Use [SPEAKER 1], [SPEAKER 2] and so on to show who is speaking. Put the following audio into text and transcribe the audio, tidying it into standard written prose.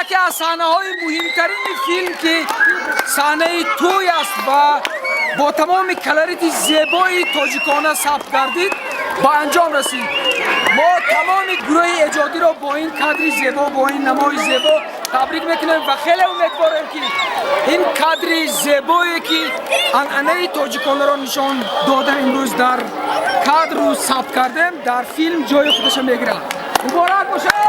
[SPEAKER 1] Яке аз саҳнаҳои муҳимтарини филм, ки саҳнаи тӯй аст ва бо тамоми колорити зебои тоҷикона сабт гардид, ба анҷом расид. Мо тамоми гурӯҳи эҷодиро бо ин кадри зебо, бо ин намои зебо табрик мекунем ва хеле умедворем, ки ин кадри зебое, ки анъанаи тоҷиконаро нишон дода, имрӯз дар кадру сабт кардем, дар филм ҷои худаша мегирад. Муборак бошад!